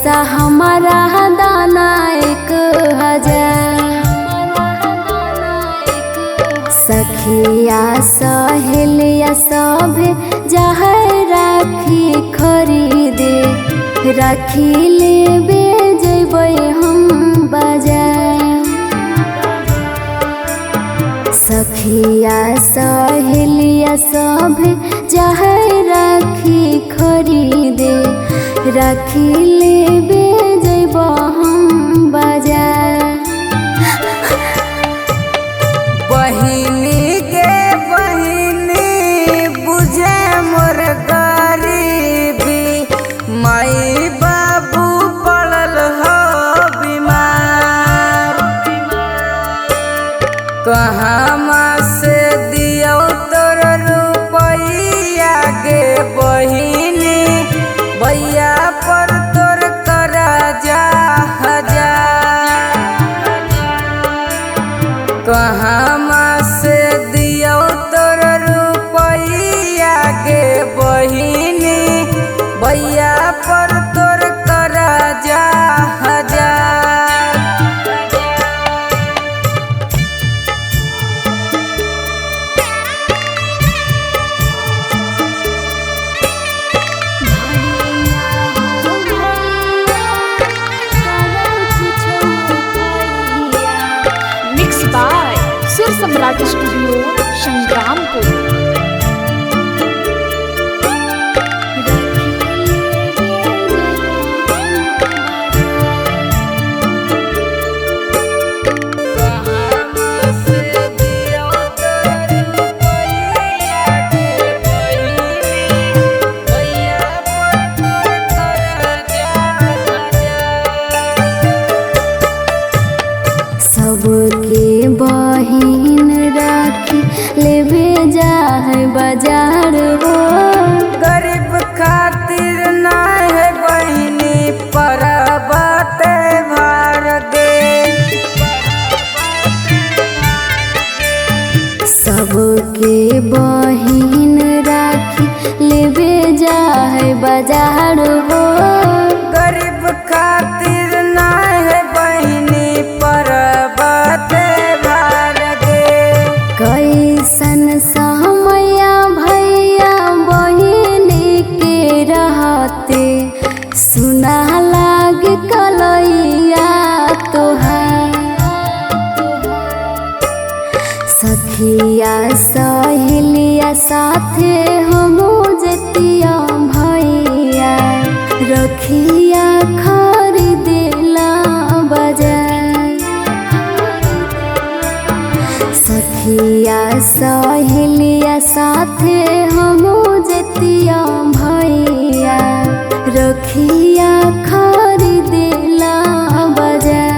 पैसा हमारा दाना 1000। सखिया सहेलिया सब जाहे राखी खरीदे, राखी लेबे जइबै हम बाजार। सखिया सहेलिया सब जाहे राखी खरीदे, राखी लेबे जइबै हम बाजार। बहिनी के बहिनी बुझे मोर गरीबी, माई बाबू पड़ल हो बीमार। कहवा से दियौ तोर रुपैया गे बहिनी, भैया पर तोर करजा हजार। कहवा से दियौ तोर रुपैया गे बहिनी, भैया पर तोर करजा हजार। Mix by Sur Samrat studio Sangrampur. सबके बहिन राखी लेबे जाहे बाजार हो। गरीब खातिर ना है बहिनी परब त्योहार गे। सबके बहिन राखी लेबे जाहे बाजार हो। गरीब खातिर ना है बहिनी परब त्योहार गे। कैसन समया भैया बहिन के रहते, सुना लाग कलैया तोहार। सखिया सहेलिया साथे हमू जतिया भैया, रखिया खरीदेला बाजार। सखिया सहेलिया साथे हमू जतिया भैया, रखिया खरीदेला बाजार।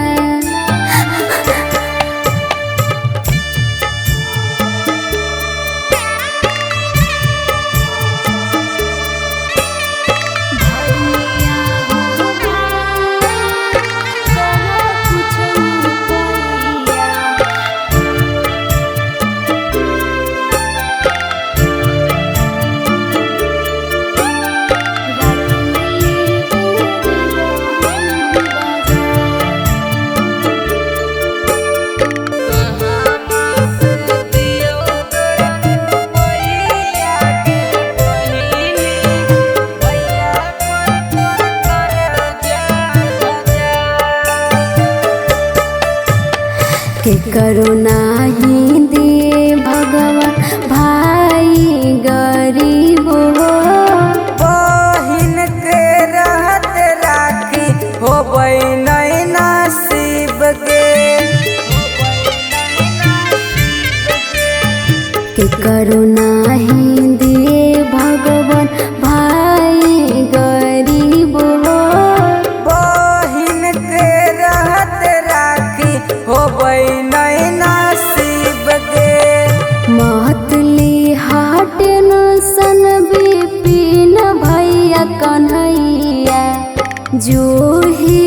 के करो नाही दिए भगवान भाई गरीब हो। बहिन के रहत राखी होबै नै नसीब गे। के करो नाही दिए भगवान भाई गरीब हो। बहिन के रहत राखी होबै नै नसीब गे। महतली हाटन सन बिपिन भैया कन्हैया, जोही